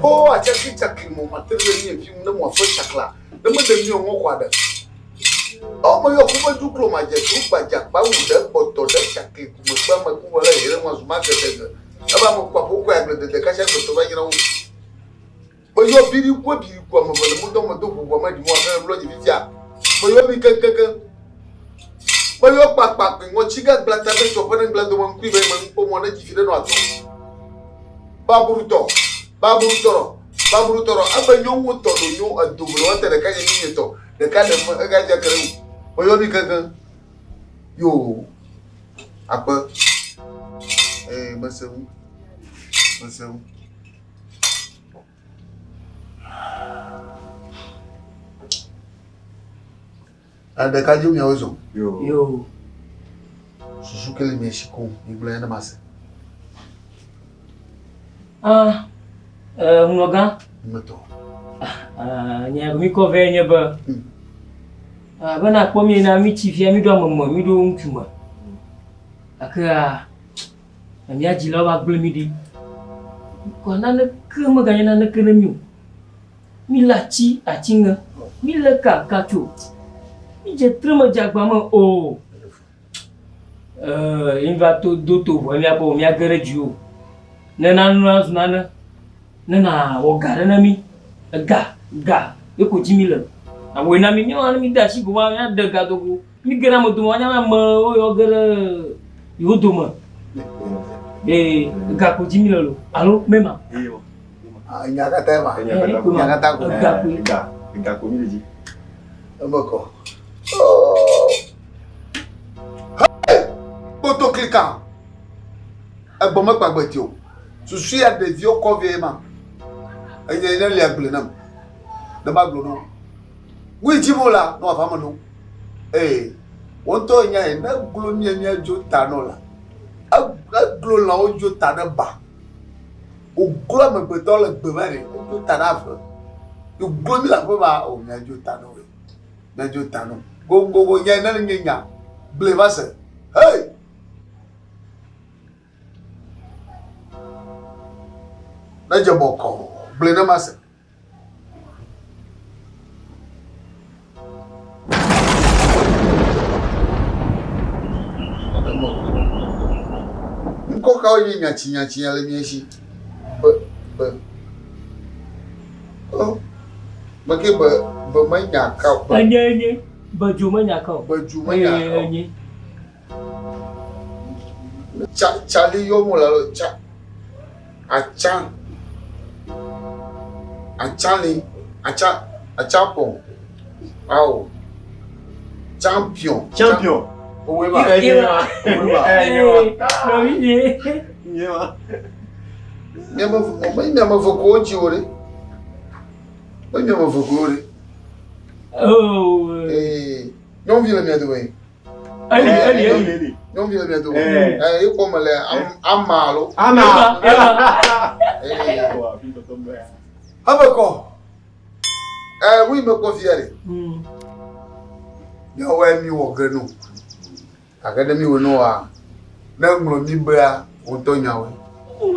O atsaki tsaki mo mate ɖe mi fi ne mo afe tsakla ne me ɖe mi o ŋɔ kɔa ɖe. O me yɔ kume du klo ma dze tu gbadza kpa wu ɖe kpɔtɔ ɖe tsakli kume kpe ame ku wole he ɖe ŋɔ zu ma gede ge. Eba me kpa ƒo kɔe agble dede kasia gbetɔ va nyra wo. Me yɔ biri ku biri ku ame vele mo dɔ me do ʋuʋu ame ɖi mo afe mlɔ dzi fifia. Me yɔ mi keŋkeŋkeŋ. Me yɔ kpakpa kpi ŋɔtsi ga gbla ta be tsɔ ƒe ne ŋgla dome ŋkui be me ŋkpɔ mɔ ne dzi fi ɖe nɔ ato. Baburutɔ, baburutɔrɔ, baburutɔrɔ ebe nyɔnuwo tɔ ɖo nyo edo vlo ete ɖeka nye mi nye tɔ ɖeka ɖe me ega dze kere wu. Me yɔ mi keŋkeŋ. Yo akpe. Ee mese ŋu. Mese ŋu. Ɖeka dzi miawo zɔ. Yo. Susu ke le mia si koŋ migblɔ ya ne mase. Ah, eh, ŋlɔgã. Metɔ. Ah, nye mi kɔ vɛ nye be. Hmm. Ah, be na kpɔ mi na mi tsi fia mi ɖo ame me, mi ɖo ŋutsu me. Gake mía dzilawo va gblẽ mí ɖi. Kɔ naneke meganye naneke ne mí o. Mí le atsi atsi ŋe, mí le ka ka tso. Mí dze tre me dze agba me o. Ee, mí va to do to ʋɔ mía gbɔ mía ge ɖe dzi o. Ne nanu nazu nane, ne na wɔ ga ɖe ne mí. Ega, ga ye ko dzi mí le. Awɔe na mí, míawo hã ne mí de asi go ma, mía ɖe ga dogo. Mi ge ɖe ame dome, woanya be amewo yewo ge ɖe yewo dome. Ee, ga ko dzi mi le lo, alo mema? Nya katã ma. Nya katã ko. Ga koe. Ga, ga ko mi le dzi. Eme kɔ. Oh. Hey! Kpoto klika. Egbɔ mekpa gbeti o. Susu ya ɖeviwo kɔ vie ma. Enye ne lia gble nam. Ne ma gblɔ no. Wui dzi mo la, ne wòava me no. Ee, wò ŋutɔ ènyae, ne eglo mía míadzo ta nɔ la, eglo lãwo dzo ta ɖe ba. Wòglo amegbetɔ le gbe me ɖe, edzo ta ɖe ave. Wòglo mí le aƒe ma, o míadzo ta nɔ wòe. Míadzo ta nɔ. Gogogo nyae ne nye nya, gblɔe va se. Hey! Ne dze bɔkɔ, gblɔe ne mase. Ŋkɔ kawo nye nyatsinyatsia le mía si? Be, be, o, meke be, be menya ka o. Enye, enye, be dzo menya ka o. Be dzo menya ka o. Enye. Tsa, tsali yɔm wole alo tsa, atsa, atsali, atsa, atsapɔn, ao, champion. Champion. Owe ma. Enye ma. Owe ma. Enye ma. Nɔvinye. Nye ma. Miame, menye miame ve ko wodzi wò ɖe. Menye miame ve ko wò ɖe. Oh. Ee, nyɔnuvi le mia dome. Eli, eli, eli. Eli. Nyɔnuvi le mia dome. Eh. Eh, ye kpɔ mele am- ama alo. Ama. Ema, Eh. Ame kɔ. Eh, ŋui mekpɔ fia ɖe. Miawoe mi wɔ ge no. Gake ne mi wɔ no wa, ne ŋlɔ mi bea, wò ŋutɔ nyawoe.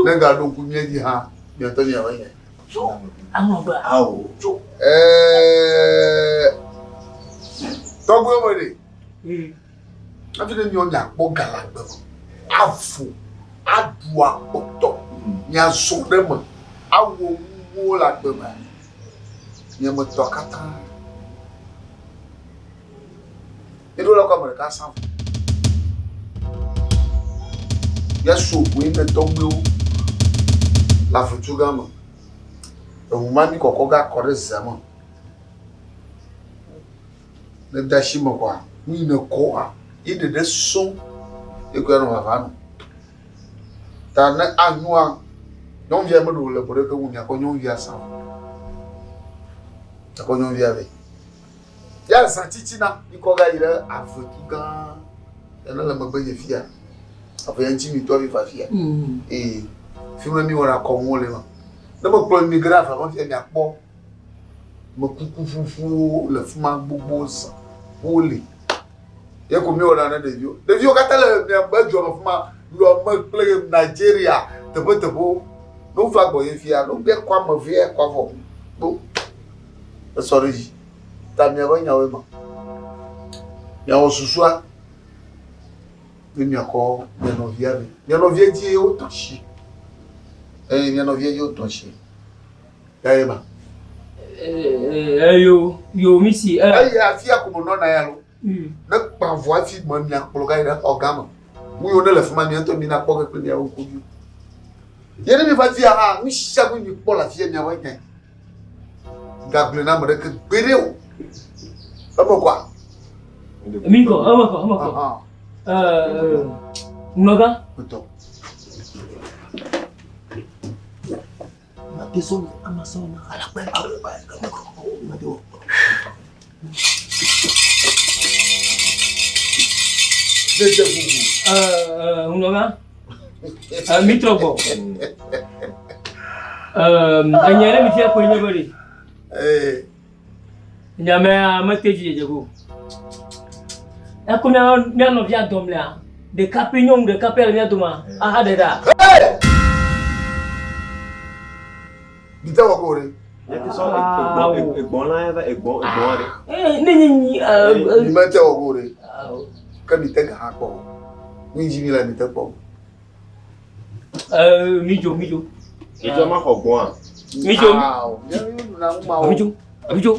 Ne gaɖo ŋku mía dzi hã, mia ŋutɔ miawoe nye. Tso, aŋlɔ bea. Awo. Tso. Eh, tɔgbuiwo me ɖe. Hafi ne miɔ miakpɔ ga le agbe me, avo, aɖu akpɔtɔ, miazɔ ɖe eme, awɔ nuwo le agbe mea, mia me tɔ katã. Miɖo la kɔ ame ɖeka sã vɔ. Míaso ʋu yi ne tɔgbuiwo le avutu gã me. Eŋu ma mi kɔkɔ ge akɔ ɖe zea me. Ne de asi me kɔa, nu yi ne kɔa, ye ɖeɖe sɔŋ ye koe anɔ vava nɔ. Ta ne anyoa, nyɔnuvia meɖo le bo ɖeke ŋu miakɔ nyɔnuvia sã o. Miakɔ nyɔnuvia vɛ. Ya zã tsitsina mikɔ va yi ɖe avetu gã ya ne le megbe nye fia. Ave ya ŋuti mi tɔ vi va fia. Ee, fi ma mi wɔna kɔnuwo le ma. Ne mekplɔ mi ge ɖe avea me fia miakpɔ Mekuku ƒuƒuwo le fi ma gbogbo zã. Woli. Ye ko míewɔna ne ɖeviwo. Ɖeviwo katã le miaƒe dua me fi ma, Lome kple Nigeria, teƒeteƒewo. Ne wova gbɔ ye fia, ne wobia kɔ ame via kɔ avɔ kpo esɔ ɖe dzi. Ta miaƒe nyawoe ma. Miawɔ susua be miakɔ mia nɔvia vɛ. Mia nɔvia dzie wotɔ asi. Eye mia nɔvia dzi wotɔ asi. Ya ye ma. Eyo, yo mi si. Eye afia ko menɔna ya lo. Ne kpa vɔ hafi me miakplɔ ga yi ɖe xɔ gã me. Nu yiwo ne le fi ma mia ŋutɔ mina kpɔ ge kple miawo ŋkuviwo. Ye ne miva fia hã, nu sia nu mikpɔ le afia miawoe nye. Gagblɔe na ame ɖeke gbeɖe o. Eme kɔa? Mi kɔ, eme kɔ, eme kɔ. Nɔgã. Ŋutɔ. Dede bubu. Nɔgã. Mi trɔ gbɔ. Enya ɖe mi fia koe nye be ɖe. Nyamea mete dzi dzedze go. Eko mía mía nɔvia dɔmlea ɖeka pɛ nyɔnu ɖeka pɛ le mía dome aha ɖe ɖa. Mi te wɔ ko ɖe. Egbɔn la eva egbɔn egbɔn aɖe. Ne nyi nyi. Mi me te wɔ ko ɖe. Ke mi te ga hã kpɔ. Mi dzi mi le mi te kpɔ. Mi dzo mi dzo. Mi dzo ma xɔ gbɔn a. Mi dzo. Mi dzo. Mi dzo.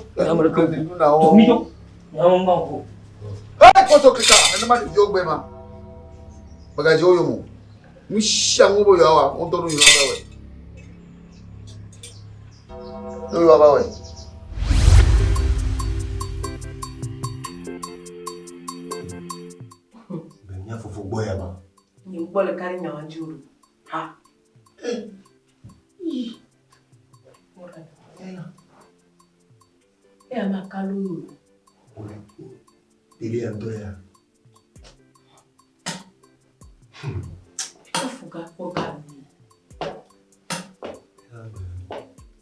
Mi dzo. Ee kɔsɔ kika nenema ɖeviwo gbe ma. Megadze wo yome o. Nu sia nu be yewoawɔ wo ŋutɔ nu yewoava wɔe. Nu yewoava wɔe. Be mía fofo gbɔ ya ma. Nye ŋgbɔ le ka ɖe nyawa dzi o. Ha. Yi. Eya ma kalu o. Tele ya ŋutɔ ya. Efu ga kpɔ ga mi.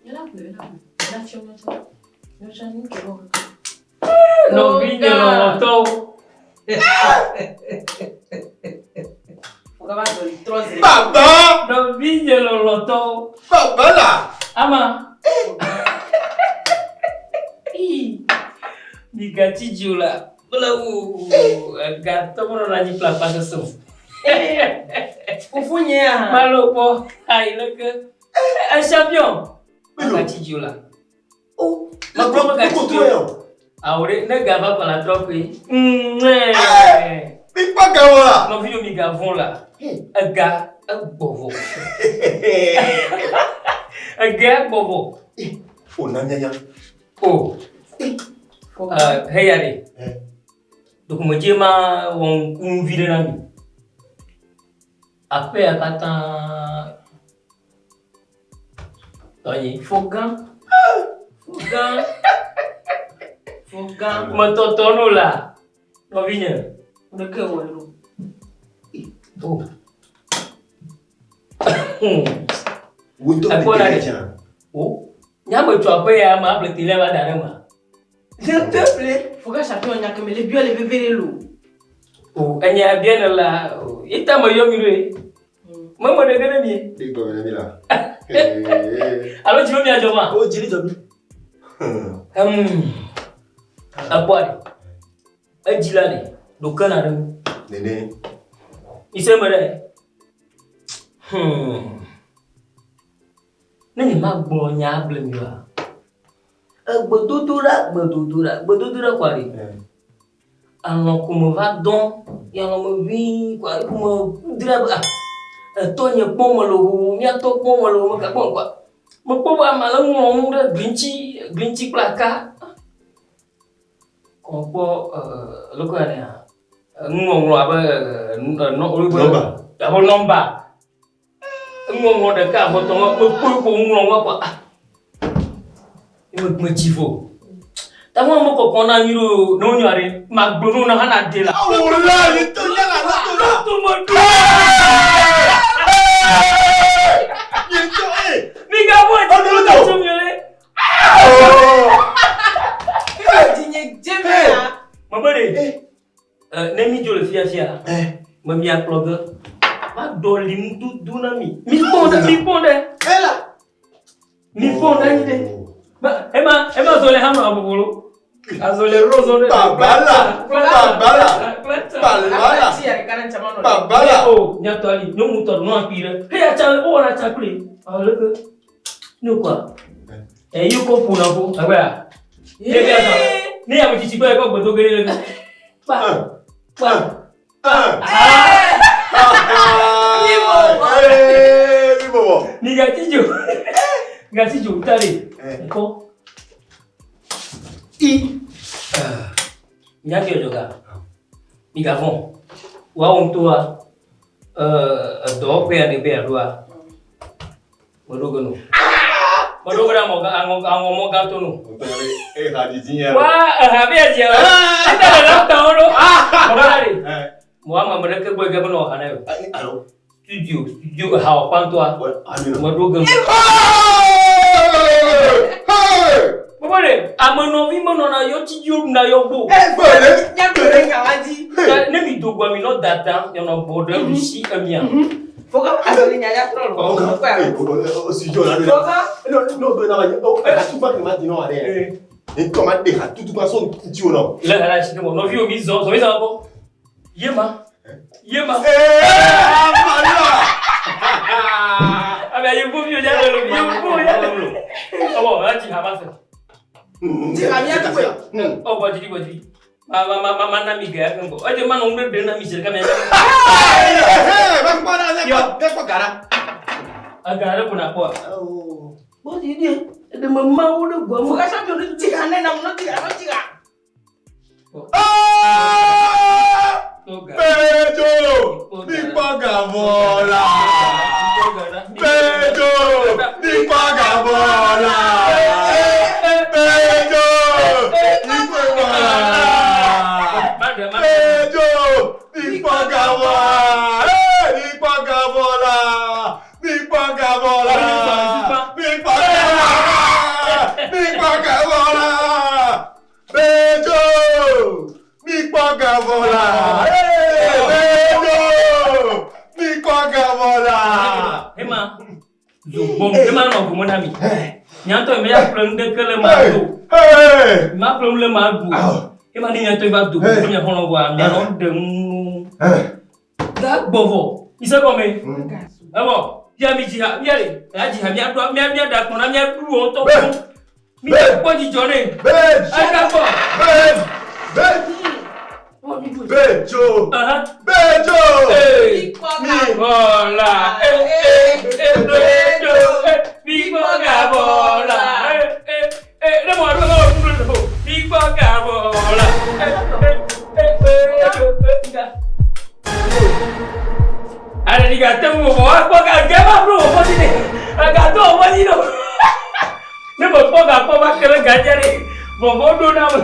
Yala gbe, yala gbe. Yala fiɔ nyɔtsɔ. Nyɔtsɔ nu ke wɔ. Nɔvinye lɔlɔ̃tɔwo. Fuga va zɔ trɔ zi. Baba! Nɔvinye lɔlɔ̃tɔwo. Baba la! Ama. Migatsi dzi o la. Kple wo egatɔ menɔna anyi kple akpa sesẽ o. Fofonye ya. Malo kpɔ ayi leke. E champion. Megatsi dzi o la. O. Megblɔ megatsi dzi o. Awo ɖe ne ga va kɔ la trɔ koe. Mi kpɔ ga wɔ la. Nɔvinyewo mi ga vɔ̃ la. Ega egbɔ vɔ. Ega egbɔ vɔ. O na nyanya. O. Heya ɖe. Dokumedze ma wɔ ŋku vi ɖe na mi. Aƒe ya katã tɔnye. Fogã. Fogã. Fogã. Metɔtɔ no la nɔvinye. Ɖeke wɔ ɖo. O. Wotɔ Ekpɔ mi la tele ɖe. tsã. O. Nyame tso aƒe ya ma ƒle tele va da ɖe ma. S'il te plaît. Fogã champion nya ke me le biɔ le veve ɖe lo. O enya bia ne la o ita me yɔ mi ɖo ye. Me me ɖe ge ɖe mi. Ɖe gɔme na mi la. Alo dzi me mia dzɔ ma. O dzi li dzɔ mi. Ekpɔa ɖe. Edzi la ɖe. Ɖo ke na ɖe ŋu. Nene. Mise me ɖe. Ne nye ma gblɔ nya able mi oa. Egbedodoɖa, gbedodoɖa, gbedodoɖa kɔa ɖe. Alɔ ko me va dɔn, ya alɔ me ʋĩi kɔa ko me dra be ah etɔ nye kpɔ me le o, míatɔ kpɔ me le o, meka kpɔ kɔa. Mekpɔ be ame ale ŋlɔ nu ɖe gli ŋuti, gli ŋuti kple aka. Kɔ kpɔ leke woyɔnɛ nuŋɔŋlɔ abe nɔ Nɔmba. Abe nɔmba. Enuŋɔŋlɔ ɖeka avɔ tɔ mekpɔe ko ŋlɔ nua kɔa ah. Me tsi vo. Ta mo mo kɔkɔ na nyi ɖo ne wonyo aɖe magblɔ nu na hã na de la. Awo la yi to nya la la to la. To me ɖo. Yi to e. Mi ga bɔ dzi mi ga tso mi le. Dzinye dze me ya. Mebe ɖe. Ne mi dzo le fiafia, me mia kplɔ ge. Ma ɖɔli nudodo na mi. Mi kpɔ ɖe, mi kpɔ ɖe. Ela. Mi kpɔ ɖe anyi ɖe. Ema, ema zɔ le hame abobolo. Azɔ le ro zɔ ɖe. Babala, babala, babala, babala. O, nyatɔ ali, nyɔnu tɔ nɔ akpi ɖe. Heya tsa, wowɔna tsa kpli. Aleke? Ne kɔa? Eyi ko ƒona ƒo, egbea. Ne bia zã. Ne ame tsitsi gbɔ ekɔ gbedo ge ɖe le. Kpa. Kpa. Mi gati dzo. Gati dzo ta le. Kɔ. I. Nya ke dzɔga. Mi gavɔn. Woawo ŋutɔa edɔwɔƒea ne be yeaɖoa. Meɖo ge no. Meɖo ge ɖe aŋɔ aŋɔ mɔ gã to no. Wa eha be yadzia. Ete le la tawo ɖo. Mɔ la ɖe. Mɔ ame ame ɖeke gbɔ yi ke be nɔ ha na yo. Studio studio eha wɔ kpãtɔa. Meɖo ge no. Bɔbɔ ɖe ame nɔvi menɔna yɔ tsi dzi woɖuna yɔ gbɔ. Ne mi do goa mi nɔ dada mianɔ gbɔ ɖe ɖusi emia. Le ha la si ne nɔviwo mi zɔ zɔ mi zɔ kpɔ. Yema yema. Ame yevu mi o ya le lo yevu o ya le lo. Ɔwɔ ati ha ma se. Ɔ bɔ didi bɔ didi. Ma ma ma ma na mi gɛ ya keŋ gbɔ. Edze ma nɔ ŋu ɖe ɖe na mi zi ɖeka mi. Aga ɖe ko na kpɔa. Bɔ didi eɖe me mawo ɖe gbɔ. Pedro, mikpɔ gavɔ la. Pedro, mikpɔ gavɔ la. Pedro, mikpɔ gavɔ la. Pedro, mikpɔ gavɔ la. Mikpɔ gavɔ la. Mikpɔ gavɔ la. Mikpɔ gavɔ la. Mikpɔ gavɔ la. Pedro, mikpɔ gavɔ la. Pedro, mikpɔ gavɔ la. Ema zogbɔm ema nɔ gome na mi. Nyatɔ yi me ya ƒle nu ɖeke le ma do. Ma ƒle nu le ma ɖu. Ema ne nyatɔ yi va do go mia xɔlɔ̃ vɔa mianɔ ɖe nu. Ga gbɔ vɔ. Mise gɔme. Evɔ fia mi dzi ha mia le ya dzi ha mia ɖu mia mia ɖa kplɔ na mia ɖu wo ŋutɔ. Mi kpɔ dzidzɔ nɛ. Ega gbɔ. Bejo, Bejo, mi bɔla, Bejo, mi gbɔ ga bɔla, ne mɔ ɖo ne mɔ ɖo mi gbɔ ga bɔla, Bejo, nga. Ale ni ga te mu wɔ kpɔ ga gɛ ma ɖo wɔ fɔsi de, ga to wɔ fɔsi do. Ne me kpɔ ga kpɔ va ke ɖe gadze ɖe, vɔvɔ ɖo na me.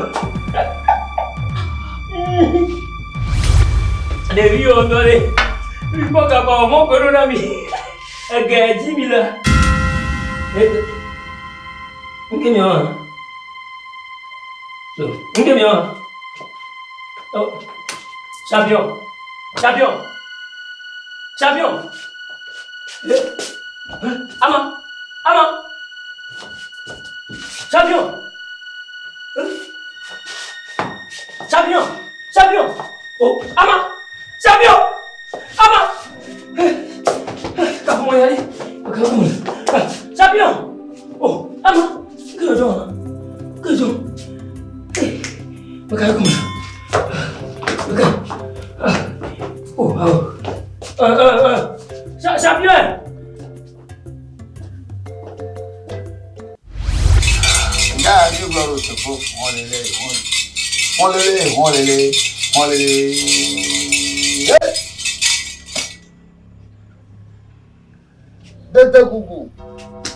Ɖeviwo ŋutɔ ɖe, mikpɔ gakpɔ mɔ ko ɖo na mi. Ege dzi mi le. Nke mi wa? So, nke mi wa? Oh, champion, champion, champion. Ama, ama, champion. Champion, champion. Oh, ama, champion, ama. Kamu ya ni, kamu. Champion. Oh, ama, kejo, kejo. Makan aku. Makan. Oh, oh. Champion. Nga mi gblɔ ɖo teƒe hɔlele hɔlele hɔlele hɔlele. Dede gugu.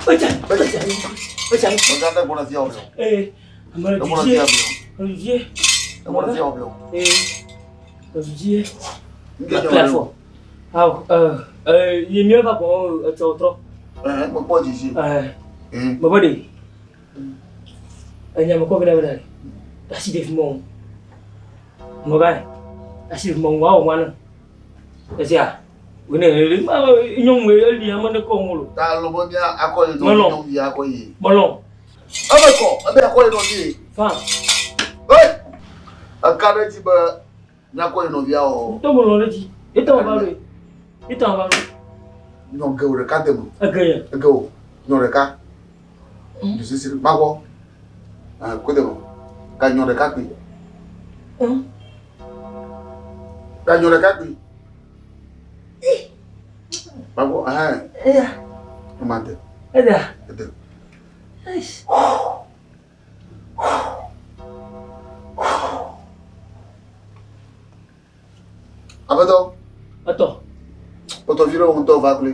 Oja, oja, oja. Oja ne gbɔna fia o. Ee, ame le Gbɔna didi. fia o. Le didi. Gbɔna fia o. Ee, le didi. Nke nyɔ Kple afɔ. Awo, yi mi va gbɔ etsɔ trɔ. Ɛɛ, mekpɔ dzidzi. Ɛɛ, bɔbɔ de. Enya mekɔ vi na bena ɖe. Asi ɖevi mɔ. Mɔ va yi. Asi mɔ ŋua wɔ ŋua ne. Esia, wòne nyɔnu eli ame ne kɔ ŋu lo. Ta lɔ be mía akɔ yi nɔ nyɔnuvi akɔ yi. Melɔ. Eme kɔ, ebe akɔ yi nɔvi. Fa. Hey! Eka ɖe edzi be míakɔ yi nɔvia o. Ŋutɔ melɔ ɖe edzi. Etɔ va ɖoe. Etɔ va ɖoe. Nyɔ ge wò ɖeka de me. Ege ye. Ege wò. Nyɔ ɖeka. Dusisi magbɔ. Ko de me. Ka nyɔ ɖeka kpui. Ka nyɔ ɖeka kpui. Magbɔ. Ɛhɛn. Eya. Ema de. Eya. Ede. Aƒetɔ. Etɔ. Kpɔtɔ vi ɖe wo ŋutɔ va kloe.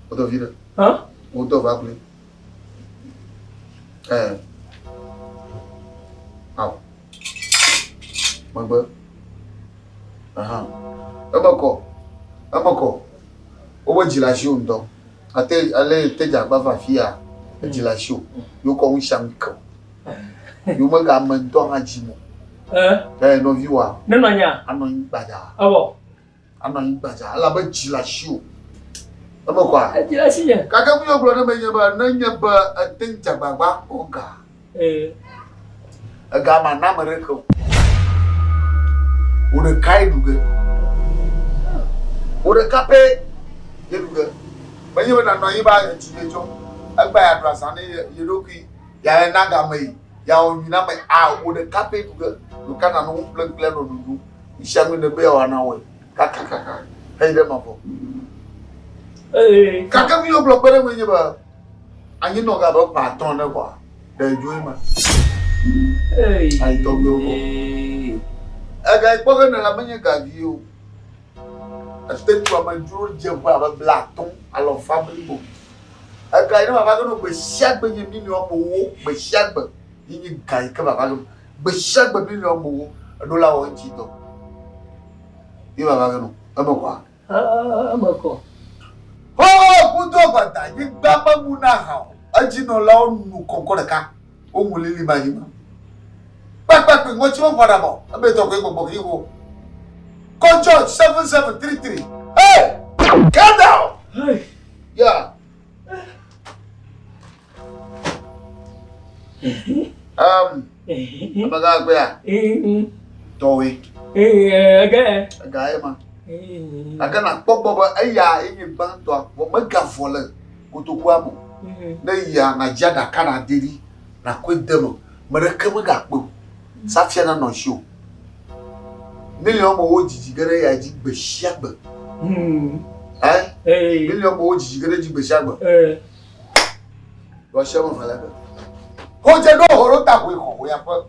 Kpɔtɔ vi ɖe. Hã? Wo ŋutɔ va kloe. Ɛɛ. Ao. Megbe. Aha. Eme kɔ. Eme kɔ. Wobe dzi le asiwò ŋutɔ. Ate ale te dze agba va afia, edzi le asiwò. Yewo kɔ nu sia nu ke wò. Yewo mega ame ŋutɔ hã dzi mo. Ɛ? Nɔviwòa. Ne nɔ anyia? Anɔ anyi gbadzaa. Ewɔ. Anɔ anyi gbadzaa elabe dzi le asiwò. Eme kɔa? Edzi le asinye. Gake nu yi wogblɔ ne me nye be, ne nye be ete ŋu dze agbagba kpɔ ga. Ega ma na ame ɖeke o. Wò ɖekae ɖu ge. Wò ɖeka pɛ ye ɖu ge. Menye be nànɔ anyi be etsi ye tsɔ. Egbea yeaɖu azã ne ye ɖokui, yeana ga ame yi, yeawɔ nyui na ame yi. Ao, wò ɖeka pɛ ɖu ge. Wò ɖeka nànɔ nu ƒlem kple anɔ ɖuɖum. Nu sia nu nèbe yeawɔ nawɔe kakakaka heyi ɖe mavɔ. Gake nu yi wogblɔ kpe ɖe eŋue nye be, Anyinɔ ga abe ƒe atɔ̃ ene kɔa, ɖe dzo ye ma. Ayi tɔgbuiwo gbɔ. Ega yi kpɔ ge nèle menye gavi o. Ete tu amedzro dze ƒe abe blaatɔ̃ alɔfa blibo. Ega yi ne vava ge no gbe sia gbe nye miliɔn ewo gbe sia gbe yi nye ga yi ke vava ge no. Gbe sia gbe miliɔn ewo eɖo la wɔ eŋuti dɔ. Ye vava ge no. Eme kɔa? Eme kɔ. Ho kudo gbada nyigba memu na ha o. Edzinɔlawo nu kɔnkɔ ɖeka. Woŋu lili ma anyigba. Kpakpakpi ŋɔti meƒo aɖaba o. Ebe tɔkɔe gbɔgbɔ xixi o. Kɔjɔ 7733. Hey! Calm down! Hey! Yeah. Amegã gbea. Tɔwoe. Ege. Ega ye ma. Gake nàkpɔ gbɔ be eya ye nye gbãtɔa vɔ megavɔ le kotokua me o. Ne yia nàdzi aɖaka nàde ɖi nàkɔe de eme. Ame ɖeke megakpɔe o. Safia nanɔ asiwò. Miliɔn amewo dzidzi ge ɖe eya dzi gbe sia gbe. Ɛ? Miliɔn amewo dzidzi ge ɖe edzi gbe sia gbe. Ɖɔ sia me vele be. Hodze ɖo ho ɖo ta hoe xɔ hoya ƒe.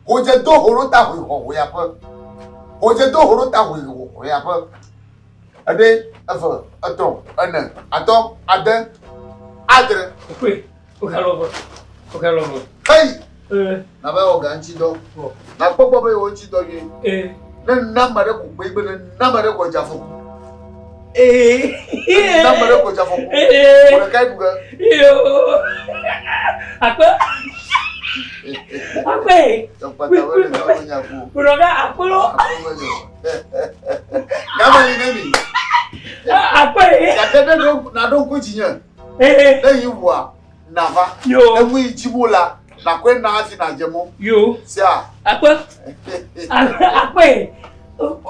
Hodze do ho ɖo ta hoe xɔ hoya ƒe. Hodze do ho ɖo ta hoe xɔ hoya ƒe. Eɖe, eve, etɔ̃, ene, atɔ̃, ade, adre. Okpe, ogalɔ vɔ, ogalɔ vɔ. Hey! Na be wɔ ga ŋuti dɔ. Na kpɔ gbɔ be yewo ŋuti dɔ nyuie. Ne na ame ɖe ko gbe be ne na ame ɖe ko dze afɔku. Ne na ame ɖe ko dze afɔku. Wò ɖekae ɖu ge. Akpe. Akpe. Wòɖɔ akpe lo. Nyame li ne mi. Akpe. Gake ne naɖo ŋku dzinye. Ne yi ʋua. Nava. Yo. Eŋu yi dzi mo la, nakɔe na hafi nàdze mɔ. Yo. Sea. Akpe. Akpe. Akpe.